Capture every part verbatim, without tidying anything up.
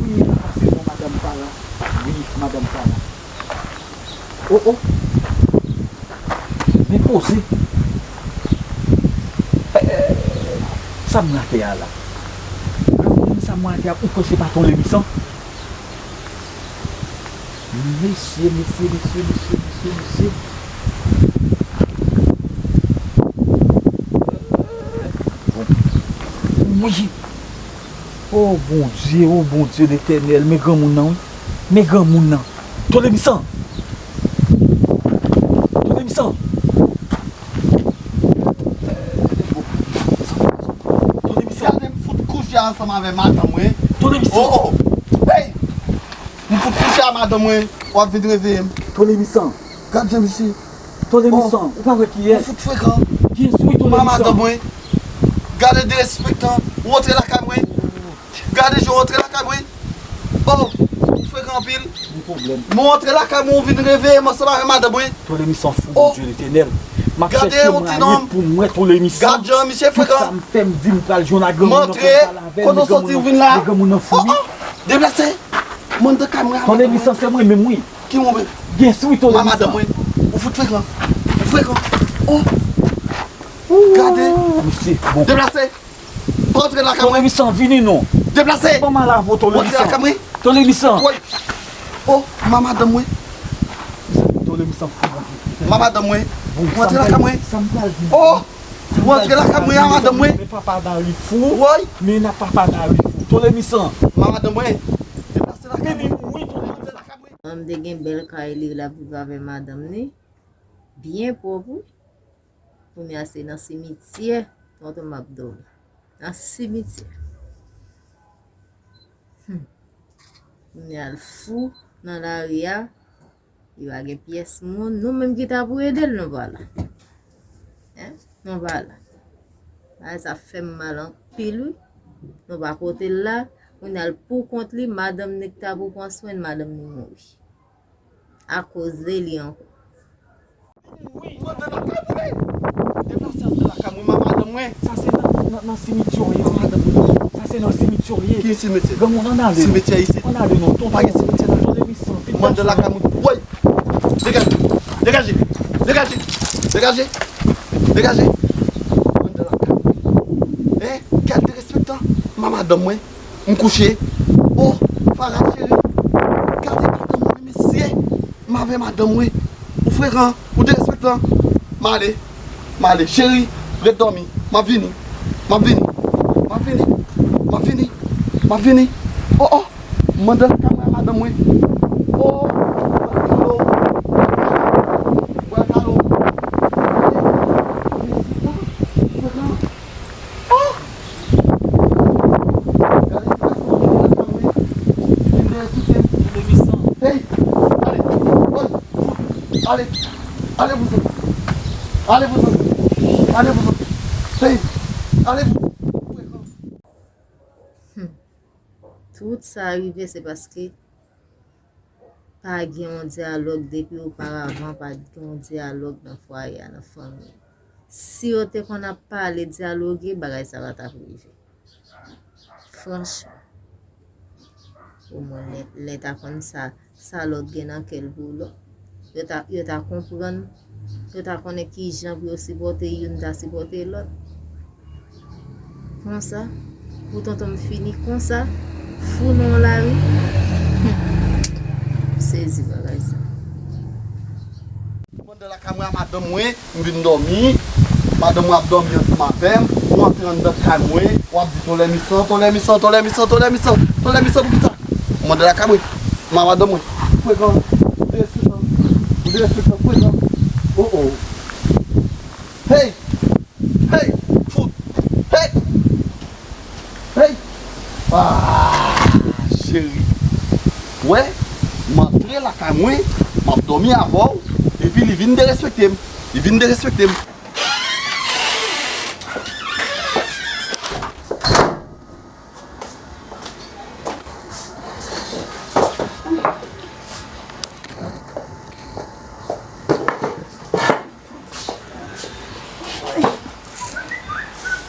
Wi, m ap pase bò madanm pa la. Wi, madanm pa la. Oh, oh. Men poze. Eh, eh, sa m rate a la? Granmoun sa m rate a, ou kwè se pa Tolemisan? Mesye, mesye, mesye, mesye, mesye, mesye. Bon. Wi. Oh Bondye, oh Bondye Letènèl, men granmoun nan wi. Men granmoun nan. Tolemisan. Tolemisan. Tolemisan. Gade m fout kouche ansanm avè madanm mwen. Tolemisan. Oh, oh. Hey! M fout kouche a madanm mwen. W ap vin reveye m. Tolemisan. Gad jan misye. Tolemisan, ou pa wè kiyès? Ou fout frekan. Kiyès wi, Tolemisan? Madanm mwen. Gade derespektan. Ou antre lakay mwen. Gade jan w antre lakay mwen. Oh, ou frekan anpil. Gen pwoblèm. Mwen antre lakay mwen, ou vin reveye m ansanm avè madanm mwen. Tolemisan fou, oh, Bondye Letènèl. M ap chèche mwen pou m wè Tolemisan. Gad jan misye frekan. Tout sa m fè, m di m pral jwenn ak granmoun nan pou m pale avè l, men granmoun nan, men granmoun nan fou wi. Oh, oh. Deplase. Mwen anndan kay mwen a madanm mwen. Tolemisan, se mwen menm wi. Ki mwen menm? Gen sou wi, Tolemisan. Madanm mwen. Ou fout frekan. Ou frekan. Oh. Gade. Mesye, bon. Deplase. Pa antre lakay mwen. Tolemisan, vini non. Deplase. Ban m al avè w, Tolemisan. Ou antre lakay mwen. Tolemisan. Woy. Oh, ma madanm mwen. Tolemisan fou, bon. Ma madanm mwen. Ou antre lakay mwen. Sa m pral di. Oh. Ou antre lakay mwen a madanm mwen. Men papa Dari fou. Woy. Men nan papa Dari fou. Tolemisan. Ma madanm mwen. Deplase lakay mwen. Wi, Tolemisan. Manman m te gen bèl kay li, l ap viv avè madanm li. Byen pwòp wi. Kounye a se nan simityè tonton m ap dòmi. Nan simityè. Hmm. Kounye a l fou nan lari a. Li pa gen pyès moun. Nou menm ki ta pou ede l, nou pa la. Hein? Nou pa la. Bagay sa fè m mal anpil wi. Nou pa kote l la. Kounye a l pou kont li, madanm ni k ta pou pran swen l, madanm ni mouri. Akoz de li ankò. Wi, mwen anndan lakay mwen. Deplase anndan lakay mwen, ma madanm mwen. Sa se nan, nan, nan simityè w ye, madanm mwen. Sa se nan simityè w ye. Ki simityè? Granmoun, ann ale. Simityè isit. Ann ale non, tonton. Pa gen simityè la. Tolemisan, vin. Mwen anndan lakay mwen. Woy! Degaje! Degaje! Degaje! Degaje! Degaje! Mwen anndan lakay mwen. Eh, gad derespektan. Ma madanm mwen. M kouche. Oh, Farah cheri. Gade madanm mwen, mesye. M avè madanm mwen. Ou frekan, ou derespektan. M ale. M ale. Cheri, ret dòmi. M ap vini. M ap vini. M ap vini. M ap vini. M ap vini. Oh, oh. M anndan lakay mwen a madanm mwen. Oh, bwè kalo. Bwè kalo. Mesye, oh, frekan. Oh! Gade ti gason an vini lakay mwen. Li vin dèyè soutyen m. Tolemisan. Hey! Ale! Woy! Ale! Ale vouzan! Ale vouzan! Ale vouzan! Hey! Ale vouzan! Hmm. Tout sa rive se paske pa gen yon dyalòg depi oparavan, pa t gen yon dyalòg nan fwaye a, nan fanmi an. Si yo te konn ap pale, dyaloge, bagay sa pa t ap rive. Franchman. Omwen lè, lè ta konn sa, sa lòt gen nan kè l pou lòt. Yo ta, yo ta konprann, yo ta konnen ki jan pou yo sipòte youn, ta sipòte lòt. Konsa, pou tonton m fini konsa, fou nan lari. M sezi bagay sa. Mwen anndan lakay mwen a madanm mwen, m vin dòmi. Madanm mwen ap dòmi ansanm avè m. Ou antre anndan kay mwen, w ap di Tolemisan, Tolemisan, Tolemisan, Tolemisan, Tolemisan, poukisa? Mwen anndan lakay mwen. Ma madanm mwen. Frekan. Derespektan. Derespektan. Frekan. Oh, oh. Hey! Hey! Fout! Hey! Hey! Ah, cheri. Wè, m antre lakay mwen, m ap dòmi avè w, epi li vin derespekte m. Li vin derespekte m.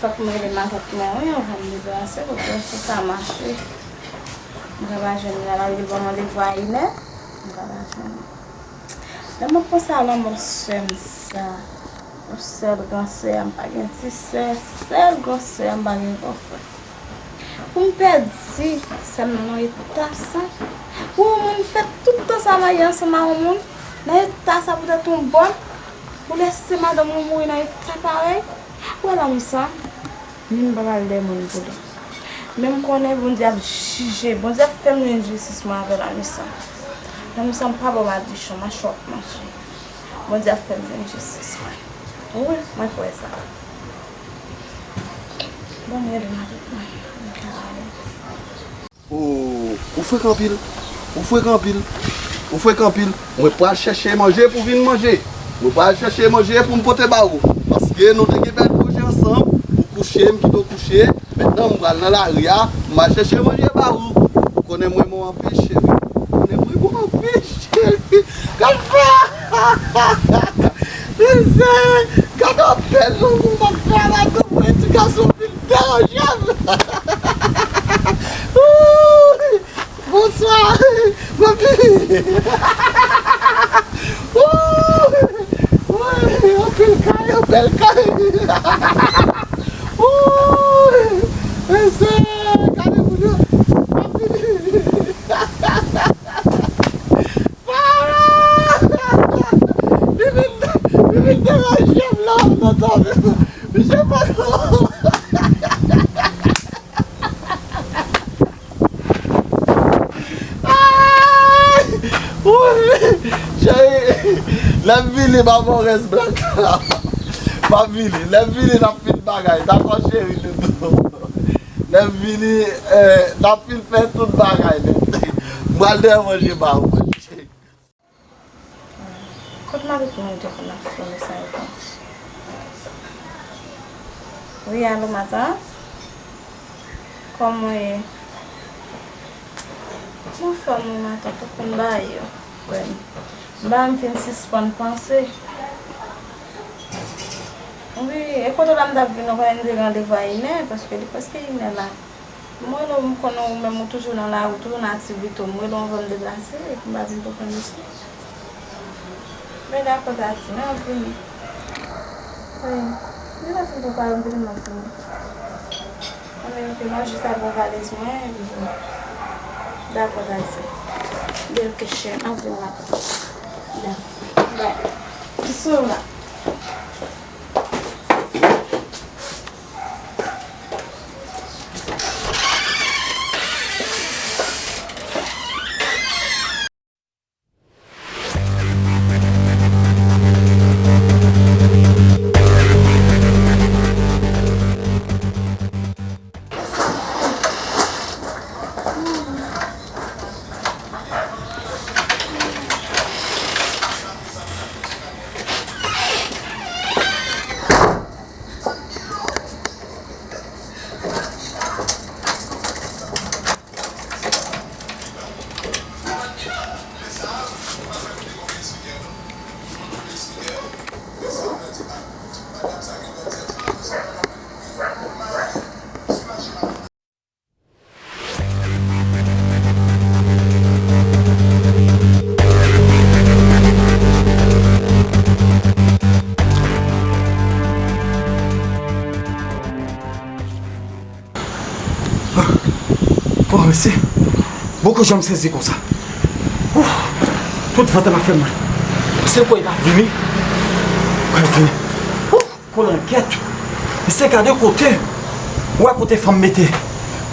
Fòk mwen rele matant mwen, wi, anvan m deplase, pou ke sou sa mache. M ka pa jwenn li la, malgre l ban m randevou a inè, m ka pa jwenn li. Lè mwen panse a lanmò sè m sa, yon sèl gran sè a, m pa gen ti sè, sèl gran sè a, m pa gen gran frè. Pou m pèdi sè m nan eta sa, pou yon moun fè tout tan sa marye ansanm a yon moun, nan eta sa poutèt yon bòn, ou lèse madanm ou mouri nan eta parèy, ou wè lanmisa. Ni m pa pral dèyè moun pou li. Men m konnen Bondye ap jije. Bondye ap fè m jwenn jistis mwen avè lanmisa. Lanmisa m pa ba w madichon, machè w ap manje. Bondye ap fè m jwenn jistis mwen. Wi, mwen kwè sa. Bon, mwen rele matant mwen. M ka ale. Ou, ou frekan anpil. Ou frekan anpil. Ou frekan anpil. Mwen pral chèche manje pou vin manje. Mwen pral chèche manje pou m pote ba ou. Paske nou te gen bèl pwojè ansanm. Ou kouche, m kite w kouche. Mentnan, m pral nan lari a. M al chèche manje ba ou. Ou konnen mwen renmen w anpil, cheri. Ou konnen mwen renmen w anpil, cheri. Gad fè a! Mezanmi, gad yon bèl lanmou m ap fè a ladan mwen. Ti gason vin deranje m. Wouy! Bonswa! Mwen vini! Wouy! Wouy! Anpil kay, yon bèl kay! Wouy! Mesye, gade moun yo! Mwen vini! Para! Li vin, li vin deranje m la, w ap tande. Misye pa Ay! Woy! Cheri, lè m vini, m ap fè yon rès blak la. M ap vini. Lè m vini, n ap fin bagay. Dakò, cheri doudou? Lè m vini, eh, n ap fin fè tout bagay nèt. M pral dèyè manje ba ou, manje. Kot matant mwen te konn ap sone sa yo konsa? Wi, alo, matant? Kòman w ye? Mwen anfòm wi, matant, ou konn bagay yo. Frè m. Bagay m fin sispann panse. Wi, e kote w la m t ap vin, ou konnen m te gen randevou a inè, paske li prèske inè la. M rele w, m konnen ou menm ou toujou nan lari, ou toujou nan aktivite w. M rele w anvan m deplase, epi m pa vin pran w isi. Men dakò, Tati, men w ap vini. Wi. Men w ap vin pran w, m vini, m ap vini. Mwen menm, epi mwen jis al pran valiz mwen, epi vini. Dakò, Tati. Bèl kèchè, m ap vini la. Dakò. Bye. Ki sou la? Oh, mesye. Bon, kòman m sezi konsa? Ouf, tout vant la fè mal. Se kwè l ap vini. Kwè l vini. Ouf. Kolangèt, mesye, gade kote. Ou wè kote fanm mete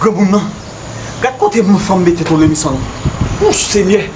granmoun nan? Gad kote moun fanm mete tole misan nan. Ou Senyè!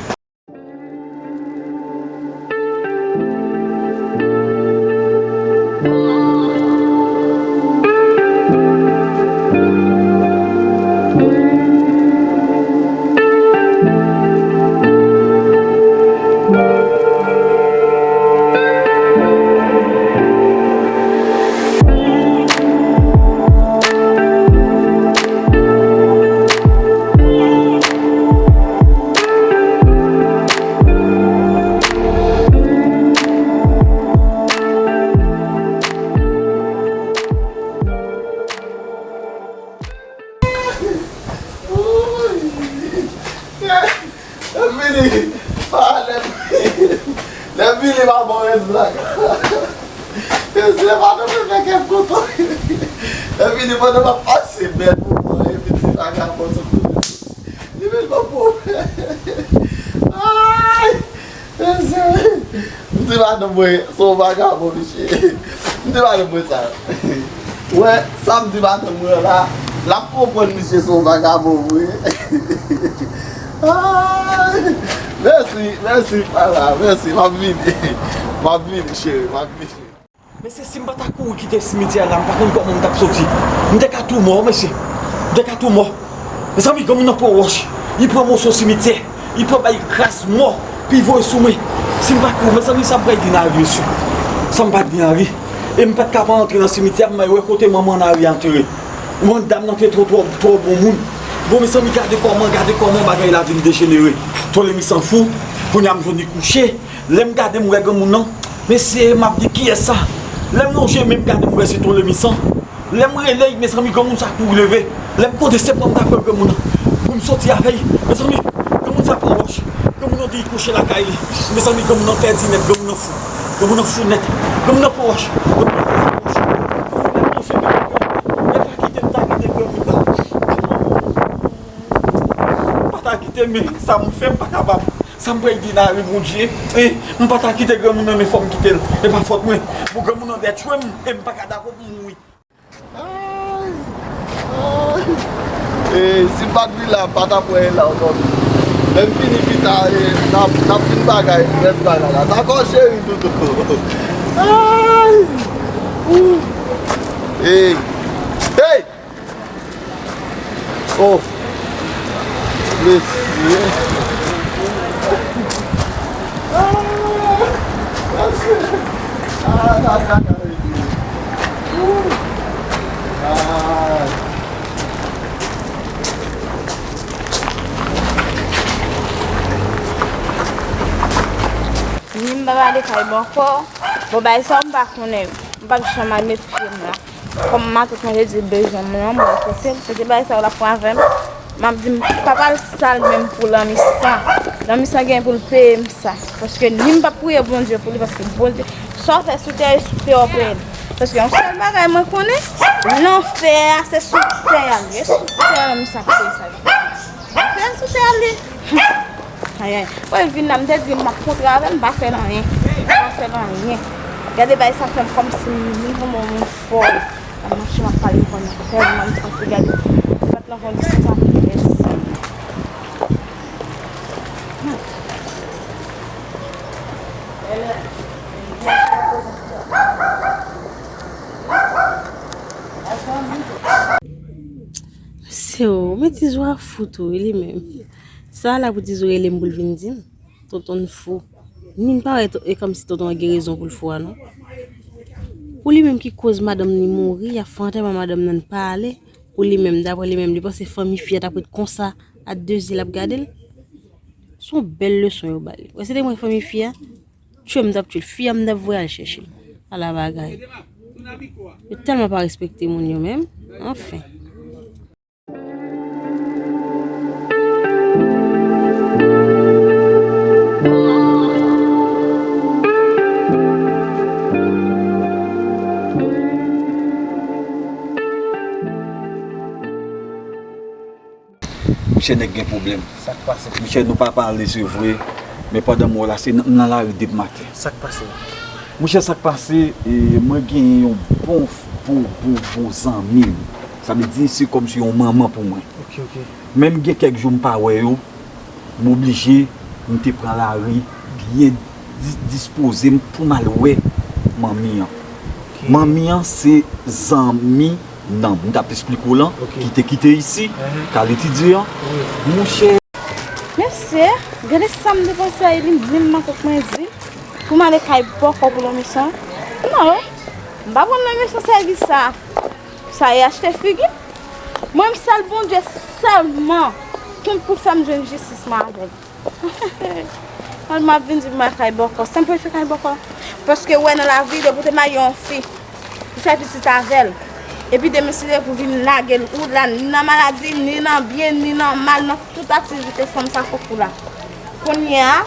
Se pa bon, rès blag. Se pa nou ki fè kè m kontan. Epi li pandan m ap pase bèl moman, epi ti vagabon sot kote soti. Li vin ban pwoblèm. Ay! Mesye, m di madanm mwen se yon vagabon, mesye. M di madanm mwen sa. Wè, sa m di madanm mwen la, l ap konprann misye se yon vagabon vre. Ay! Mèsi, mèsi, Fara, mèsi, m ap vini. M ap vini, cheri, m ap vini. Mesye, si m pa ta kouri kite simityè a la, m pa konn kòman m t ap soti. M te ka tou mò, mesye. M te ka tou mò. Mezanmi, granmoun nan pran wòch. Li pran moso simityè. Li pran bay kras mò. Pi voye sou mwen. Si m pa kouri, mezanmi, sa m pral gen nan ri, mesye. Sa m pral gen nan ri. E m pa t ka pa antre nan simityè a, m wè kote manman Nari antere. Bon, dam nan te twò, twò, twò bon moun. Bon, mezanmi, gade kòman, gade kòman bagay la vin dejenere. Tolemisan fou, kounye a m jwenn li kouche. Lè m gade, m wè granmoun nan. Mesye, m ap di kiyès sa? Lè m lonje men m gade, m wè se Tolemisan. Lè m rele, mezanmi, granmoun sa kouri leve. Lè m konte se pran m t ap pran granmoun nan. Pou m soti avè l. Mezanmi, granmoun sa pran wòch. Granmoun nan di li kouche lakay li. Mezanmi, granmoun nan pèdi nèt, granmoun nan fou. Granmoun nan fou nèt. Granmoun nan pran wòch. Granmoun nan pran wòch. Lè m lonje men m granmoun nan. Lè m pa kite m ta kite granmoun nan. M pa ta kite, men sa m fè, m pa kapab. Sa m pral di Nari, Bondye. Eh, m pa ta kite granmoun nan, men fò m kite l. E pa fòt mwen. Bon, granmoun nan dèyè tchwe m, e m pa ka dakò pou m mouri. Ay, ay. Eh, si m pa t vin la, m pa ta pran la ankò. Lè m fini pita, eh, n ap, n ap fin bagay, rès bagay la. Dakò, cheri, toutou. Ay. Ou. Hey. Hey. Oh, mesye. Ah, mesye. Ah, la, la, la, mesye. Ouh. Ah. Ni m pa pale kay bò ankò. Bon, bagay sa, m pa konnen. M p ap janm al met pye m la. Kòm matant mwen te di l bezwen mwen, mwen koute l. Se te bagay sa yo l ap fè avè m. M ap di m pa pral sal men m pou lanmisan. Lanmisan gen pou l peye m sa. Paske ni m p ap priye Bondye pou li, paske Bondye, sa w fè sou tè, e sou tè w ap peye l. Paske yon sèl bagay mwen konnen, lanfè a se sou tè a l ye, sou tè a lanmisan ap peye sa l fè. Lanfè a sou tè a l ye. Ayay. Wè, vin la, m te di m ap kontre avè l, m pa fè l anyen. M pa fè l anyen. Gade bagay sa fè m kòmsi m vin yon moun fò. M ap mache, m ap pale, m konn tèlman m santi gade. M pa t nan kondisyon sa pou m fè sa. Se ou, men ti zwa fout ou, li menm. Sa la pou Tizou rele m pou l vin di m, tonton n fou. Ni n pa wè to- e kòmsi tonton an gen rezon pou l fou a non. Pou li menm ki koz madanm ni mouri, y ap fè antèman madanm nan n pa ale. Pou li menm, daprè li menm, li panse fanmi fi a t ap ret konsa a de zye l ap gade l. Se yon bèl leson yo ba li. Wè, se te mwen fanmi fi a, tchwe m t ap tchwe l, fi a m t ap voye al chèche l. Ala bagay. Yo tèlman pa respekte moun yo menm. Anfen. Monchè, nèg gen pwoblèm. Sa k pase? Monchè, nou pa pale, se vre, men pandan m wè w la, se nan, nan lari depi maten. Sa k pase? Monchè, sa k pase, e, mwen genyen yon bon, bon, bon, bon zanmi m. Sa vle di, se kòmsi yon manman pou mwen. Ok, ok. Menm gen kèk jou m pa wè yo, m oblije, m te pran lari, byen di- dispoze m pou m al wè manmi an. Ok. Manmi an se zanmi nan, m t ap esplike w lan, ok, ki te kite isi, mhm, k al etidye an. Wi. Monchè. Mesye, gade sa m te panse a li, m di m matant mwen di pou m ale kay bòkò pou lanmisan. Non, m pa pran lanmisan sèvis sa. Sa e achte figi. Mwen, m sèl Bondye sèlman ki pou fè m jwenn jistis mwen avè l. Kòman m ap vin di m al kay bòkò? Sa m prefere kay bòkò? Paske w wè nan lavi, depi w te marye yon fi, ou fè pitit avè l. Epi demen si Dye vle, ou vin lage l, ou la, ni nan maladi, ni nan byen, ni nan mal, nan tout aktivite fanm sa fè kou la. Kounye a,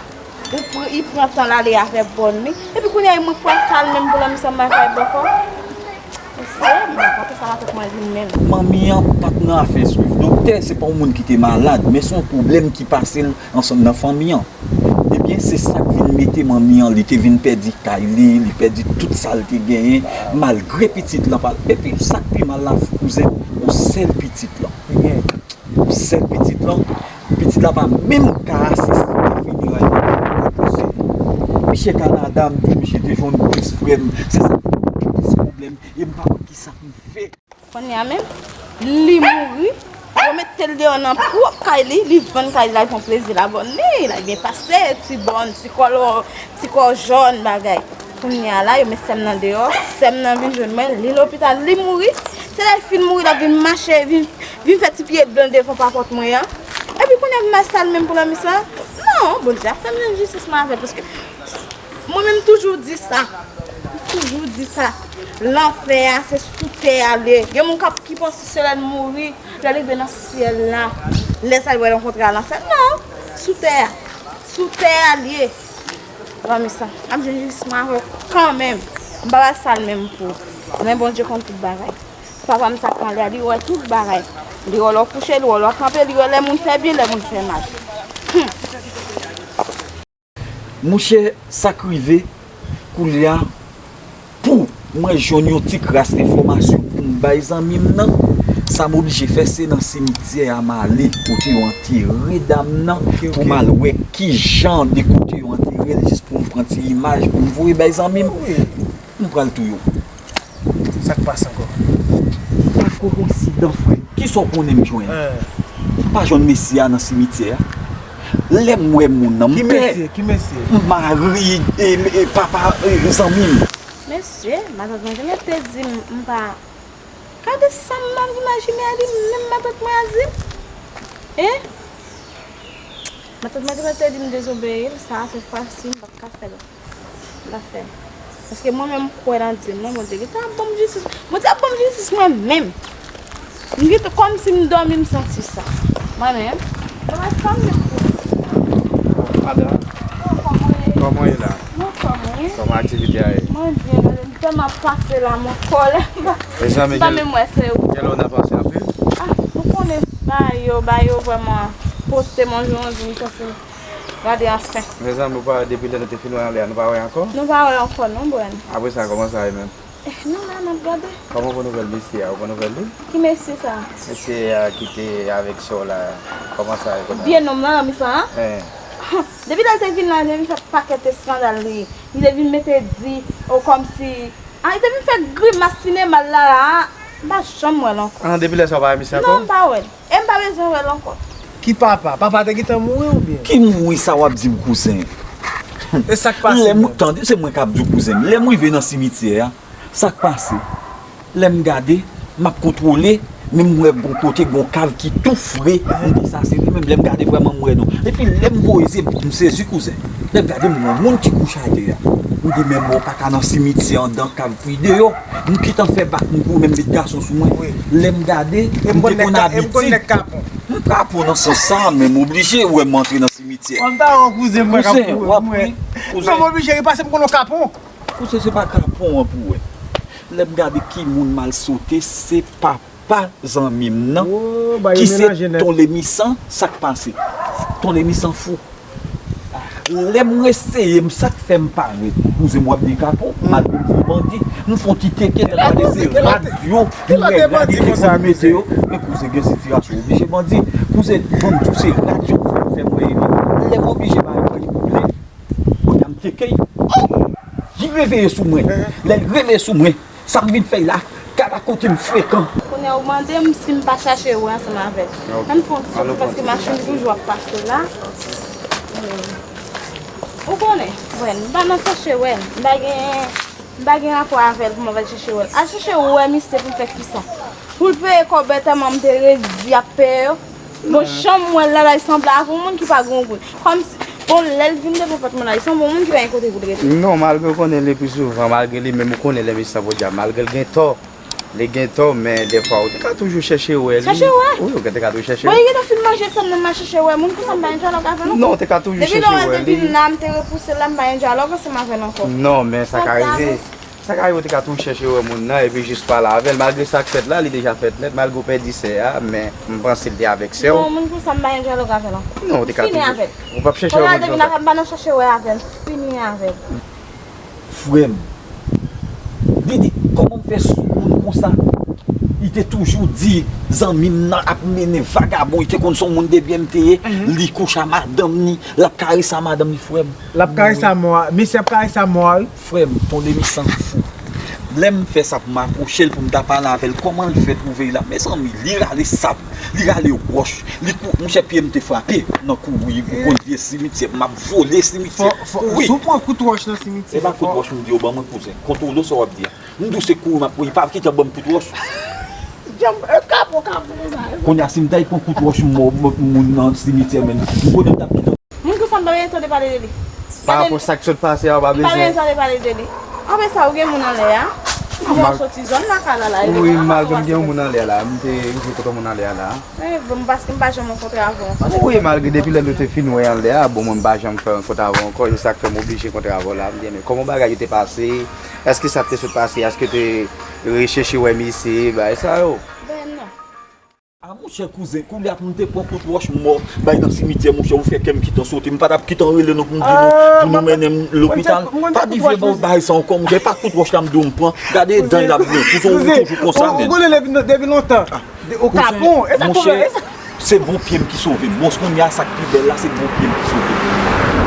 Ou pr- li pran tan l ale avè bòn li. Epi kounye a, mwen pral sal menm pou lanmi sa m pa fè bòkò. Mesye, m pa kontan sa matant mwen di m menm. Manmi an pa t nan afè swiv doktè, se pa yon moun ki te malad, men se yon pwoblèm ki pase l ansanm nan fanmi an. Ebyen, se sa k vin mete manmi an, li te vin pèdi kay li, li pèdi tout sa l te genyen, malgre pitit lan pa. Epi, sa k pi mal la, kouzen, yon sèl pitit lan. Yon sèl pitit lan, pitit la pa menm ka asiste fineray nan. Misye Kanada, m di misye te jwenn plis frè m. Se sa k fè m gen plis pwoblèm. E m pa konn ki sa pou m fè. Kounye a menm, li mouri. Yo mete l deyò nan pwòp kay li, li vann kay li, l al pran plezi l abòne, l al byen pase, ti bòn, ti kòlò, ti kò jòn, bagay. Kounye a la, yo met sè m nan deyò, sè m nan vin jwenn mwen, li lopital, li mouri. Se lè l fin mouri, l ap vin mache, vin, vin fè ti pye dlo l devan papòt mwen an. Epi kounye a, m al sal menm pou lanmi sa. Non, Bondye ap fè m jwenn jistis mwen avè l, paske mwen menm toujou di sa. M toujou di sa. Lanfè a, se sou tè a l ye. Gen moun k ap, ki panse se lè l mouri, lè l rive nan syèl la, lè sa l pral rankontre a nan syèl. Non, sou tè a. Sou tè a l ye. Lanmi sa. M ap jwenn jistis mwen avè w kanmenm. M pa pral sal menm pou ou. Men Bondye konn tout bagay. Papa m sa k anlè a, li wè tout bagay. Li wè lè w kouche, li wè lè w kanpe, li wè lè moun fè byen, lè moun fè mal. Monchè, sa k rive, koulye a, pou mwen jwenn yon ti kras enfòmasyon pou m bay zanmi m nan, sa m oblije fè, se nan simityè a m ale, kote yo antere dam nan, pou m al wè ki jan de kote yo antere l, jis pou m pran ti imaj, pou m voye bay zanmi m. M pral touye w. Sa k pase ankò? Pa kowonsidan, frè. Kisa w konnen m jwenn? M pa jwenn mesye a nan simityè a. Lè m wè moun nan, m pè. Ki mesye? Ki mesye? M mari, e, e papa, e, zanmi m. Mesye, matant mwen te mèt te di m, m pa. Gade sa m ap imajine a, li menm matant mwen a di m. Hein? Matant mwen te mèt te di m dezobeyi l, sa a se fasil, m p ap ka fè l. L ap fè l. Paske mwen menm m kwè nan Dye m nan, Bondye gentan ap ban m jistis. Bondye ap ban m jistis mwen menm. M gentan, kòmsi m dòmi, m santi sa. Mwen menm, bagay sa m met pou. Madan, kòman w ye? Kòman w ye la? Mwen anfòm, wi. Kòman aktivite a ye? Mwen byen, gade, m tèlman pase la, mwen kòlè. Mezanmi, m pa menm wè se ou. Gen lè w nan panse anpil? Ah, ou konnen, bagay yo, bagay yo vrèman pote m yon jou, yon jou, m santi. Gade anfen. Mezanmi, ou pa, depi lè nou te fin wè anlè a, nou pa wè ankò? Nou pa wè ankò non, Brèn. Apre sa, kòman sa ye menm? Eh, nou la, n ap gade. Kòman pou nouvèl mesye a? Ou pran nouvèl li? Ki mesye sa? Mesye a ki te avèk sè w la, kòman sa ye kounye a? Vye nonm nan, nan mitan an? Eh. Depi lè l te vin la, li te vin fè pakèt eskandal li. Li te vin mete di, o, kòmsi, ah, li te vin fè grimas sinema l la, la, a. M pa janm wè l ankò. Ah, depi lè sa w pa wè misye ankò? Non, m pa wè l. E m pa bezwen wè l ankò. Ki papa? Papa te gentan mouri oubyen? Ki mouri sa w ap di m, kouzen? E sa k pase menm? Lè m, tande, se mwen k ap di w, kouzen m. Lè m rive nan simityè a, sa k pase? Lè m gade, m ap kontwole, men m wè gon kote, gon kav ki tou fre. M di, sa se li menm. Lè m gade, vrèman, m wè non. Epi lè m voye zye m, m sezi, kouzen. Lè m gade, m wè yon moun ki kouche atè a. M di, men mò pa ka nan simityè anndan kav pou l deyò. M gentan fè bak m pou mwen, m met gason sou mwen. Wi. Lè m gade, m te konn abitid. E m konn nèg kapon. M kapon nan sans sa, men m oblije wè m antre nan simityè. Kòm ta wè kouzen mwen k ap kouri, w ap ri, kouzen. Non, m oblije ri paske m konn yon kapon. Kouzen, se pa kapon an pou wè. Lè m gade ki moun m al sote, se papa zanmi m nan, ki se Ton Lemisan, sa k pase? Ton Lemisan fou. Lè m reseye m, sa k fè m parèt? Kouzen, m wè m gen kapon, malgre m se bandi, m fè yon ti teke, lè m gade se rad yo, m wè rad yo mete yo, men kouzen, gen sitiyasyon oblije bandi, kouzen, ban m di w se rad yo fè m wè li. Lè m oblije bay mwen li boule, kounye a m teke l. Li reveye sou mwen. Lè l reveye sou mwen, sa m vin fè la, gad a kote m frekan. Kounye a ou mande m si m pa chache wè ansanm avè l. Ann fè yon ti soti paske machin toujou ap pase la. Ou konnen, wè, m pa nan chache wè l. M pa gen, m pa gen rapò avè l pou m ap al chache wè l. Al chache wè misye pou m fè kisa? Pou l peye kòb entèman m te redi ap peye yo. Bon, jan m wè l la, la, li sanble ak yon moun ki pa gen yon goud. Kòmsi, bon, lè l vin devan pòt mwen la, li sanble yon moun ki pa gen kote pou l rete. Non, malgre w konnen li pi souvan, malgre li menm ou konnen lè mesye sa podyab, malgre l gen tò, Li gen tò, men dèfwa ou te ka toujou chèche wè li. Chèche wè? Wi, ou te ka toujou chèche. Bon, li gentan fin manje san nan, m al chèche wè moun konsa, m pa gen dyalòg avè l ankò. Non, ou te ka toujou chèche wè li. Depi lè w al depi la, m te repouse l la, m pa gen dyalòg ansanm avè l ankò. Non, men sa ka rive. Sa ka rive ou te ka toujou chèche wè moun nan epi jis pale avè l. Malgre sa k fèt la, li deja fèt nèt. Malgre ou pèdi sè a, men m panse l te avèk sè w. Non, moun konsa, m pa gen dyalòg avè l ankò. Non, ou te ka toujou. M fini avè l. Ou p ap chèche wè moun konsa. Depi la, m pa nan chèche wè avè l. M fini avè l. Frè m, li di, kòman m fè sou moun konsa? Li te toujou di, zanmi m nan ap mennen vagabon, li te konn se yon moun de byen m te ye, li kouche a madanm ni, l ap karese a madanm ni, frè m. L ap karese a mò a. Mesye ap karese a mò a, wi. Frè m, ton demi san fou. Lè m fè sa pou m apwoche l, pou m ta pale avè l, kòman l fè twouve l la? Mezanmi, li rale sab, li rale wòch, li kou, monchè, pye m te frape nan kouri, ou konn vye simityè, m ap vole simityè, kouri. Si w pran kout wòch nan simityè, e pa kout wòch m di yo ban mwen, kouzen. Kontwole sa w ap di a. M di w se kouri m ap kouri, pa kite ban m kout wòch. Djanm, e kapon, kapon konsa. Kounye a, si m ta pran kout wòch, m mò, m, moun nan simityè, men m konnen m t ap kite. Moun konsa m pa bezwen tande pale de li. Pa rapò sa k sot pase a, ou pa bezwen. M pa bezwen tande pale de li. Apre sa, ou gen moun anlè a? Ou gen yon soti zòn lakay la, la. Wi, malgre m gen yon moun anlè a la. M te rive kote yon moun anlè a la. E, bon, paske m pa janm rankontre avè w ankò. Wi, malgre depi lè nou te fin wè anlè a, bon, mwen m pa janm fè rankontre avè w ankò. Se sa k fè m oblije rankontre avè w la. M di, men kòman bagay yo te pase? Èske sa k te sot pase? Èske te rechèche wè misye, bagay sa yo? Ben non. A monchè kouzen, koulye a pou m te pran kout wòch mò bay nan simityè, monchè, ou fè kè m kite sote. M pa t ap kite rele non pou m di nou, pou nou mennen m lopital. Pa di vye bagay sa ankò, monchè, e pa kout wòch la m di w m pran. Gade dan l ap byen, kouzen ou toujou konsa, men. Ou konnen depi, depi lontan. Ou kapon, e sa k konnen, e sa. Se bon pye m ki sove m. Bon, kounye a sa k pi bèl la, se bon pye m ki sove m.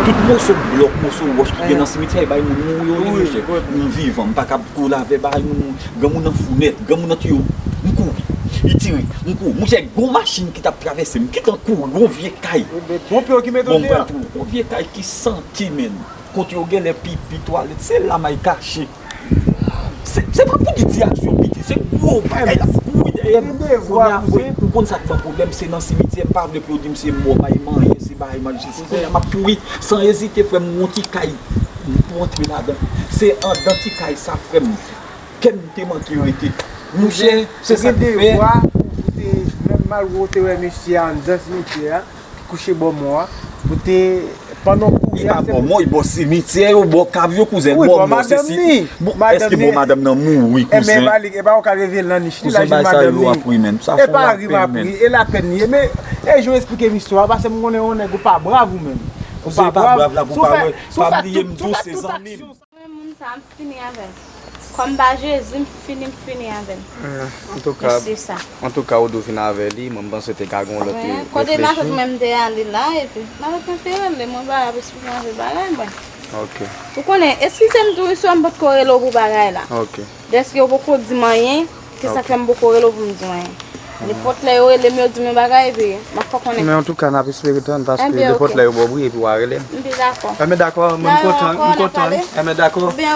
Tout moso blòk, moso wòch ki gen nan simityè, e bay moun mouri yo, wi, monchè. M vivan, m pa ka ap kole avè bagay moun, granmoun nan fou nèt, granmoun nan tiye m. M kouri. Li tire, m kouri. Monchè, gon machin ki t ap travèse m, m kite kouri, gon vye kay. Bon, m pral twouve gon vye kay ki santi, men. Kote yo genlè pipi, twalèt, se la m al kache. Se, se pa pou di ti aksyon piti, se gwo bagay l ap kouri dèyè m. Kounye a, ou konn sa k ban pwoblèm, se nan simityè, m pa vle pou yo di m se mò, bay manyen, se bagay manje. Se kounye a m ap kouri, san ezite, frè m, yon ti kay, m pou antre ladan. Se andan ti kay sa, frè m, kè m te manke rete. Monchè, se sa k fè. Ou te, menm malgre w te wè mesye a anndan simityè a, ki kouche bò mò a, ou te, pandan w kouri a, se bò mò, bò simityè yo, bò kav yo, kouzen, bò mò, se si. Bon, èske bò madanm nan mouri, kouzen? Enben, e pa ou ka leve l nan nich li, la jwenn madanm li. E pa ri m ap ri, e lapenn li ye. Men, e jan w esplike m istwa a, paske m konnen w nèg ou pa brav ou menm. Ou pa brav, si w fè, si w fè tout, si w fè tout aksyon. Mwen, moun sa, m fini avè l. Kòm pa Jezi, m fini, m fini avè l. Antouka, antouka, ou dwe vin avè li, mwen, m panse te ka gen yon lòt reflechi. Kote matant mwen, m te ale la, epi matant mwen te rele mwen, ba ap esplike anpil bagay, mwen. Ou konnen, eskize m tou, wi, si m potko rele w pou bagay la. Dèske ou poko di m anyen, se sa k fè m poko rele w pou m di w anyen. Nenpòt lè yo rele m, yo di m yon bagay, epi m ap fè w konnen. Men antouka, n ap espere tann, paske nenpòt lè yo ba w bri, epi w a rele m. M byen dakò. Enben dakò, mwen m kontan, m kontan. Enben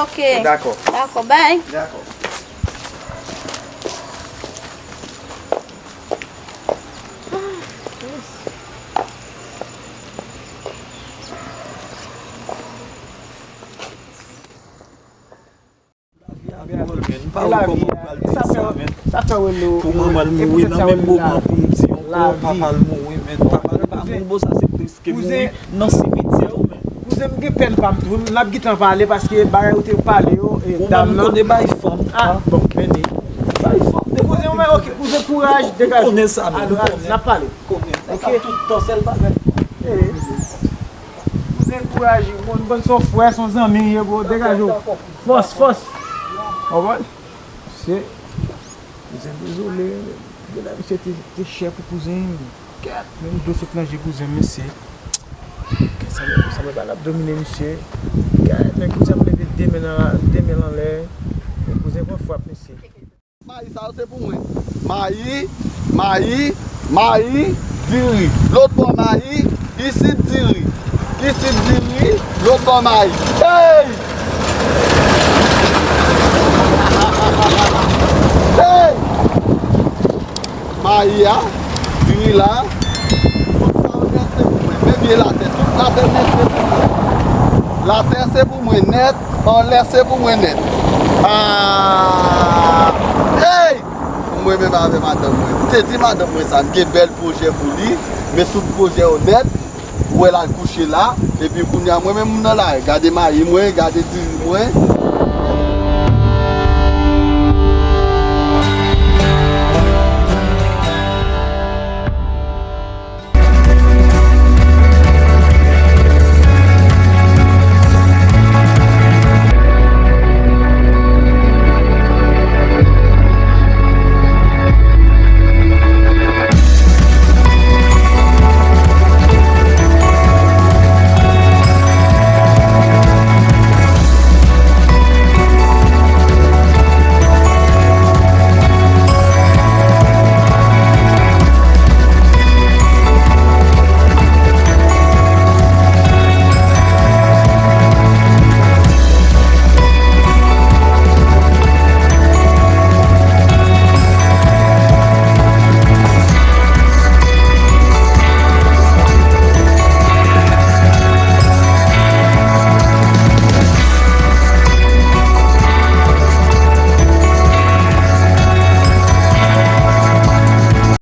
oke. Dakò. Dakò, bay. Dakò. Lavi a dwòl, men. M pa wè kòman m pral di sa, men. Pou manman l mouri nan menm moman pou m di ankò papa l mouri, men. Papa l pa mouri, bon, sa se prèske mouri nan simityè, wi, men. Kouzen, m gen pèn pa m tou. N ap gentan pale paske bagay ou te pale yo, e, dam nan. Ou menm konnen bay fanm. Ah, bon, men ni. Bay fanm. Kouzen, ou men, oke, kouzen, kouraj, degaje. Ou konnen sa, men. Alò, alò, n ap pale. Konnen. Oke. Tout tan, sèl bagay. Kouzen, kouraj, bon, bon, se yon frè, se yon zanmi, ye, bro, degaje w. Fòs, fòs. Konprann? Se, kouzen, dezole. Gen la, misye te, te chè pou kouzen. Kèt, menm dlo sot nan je kouzen, mesye. Kèt, sa mwen, sa mwen ba l ap domine, mesye. Kèt, men kouzen ap leve de men nan, de men l anlè. Men kouzen pran frap, mesye. Mayi sa yo se pou mwen. Mayi, mayi, mayi, diri. Lòt bò mayi, isit diri. Isit diri, lòt bò mayi. Hey! Hey! Mayi a, diri la, tout sa yo nèt se pou mwen. Men byen latè, tout latè nèt se pou mwen. Latè se pou mwen nèt. Anlè se pou mwen nèt. Ah! Hey! menm avè madanm mwen. M te di madanm mwen sa, m gen bèl pwojè pou li, men tout pwojè yo nèt, ou wè l al kouche la, epi kounye a mwen menm m nan lari, gade mayi mwen, gade diri mwen,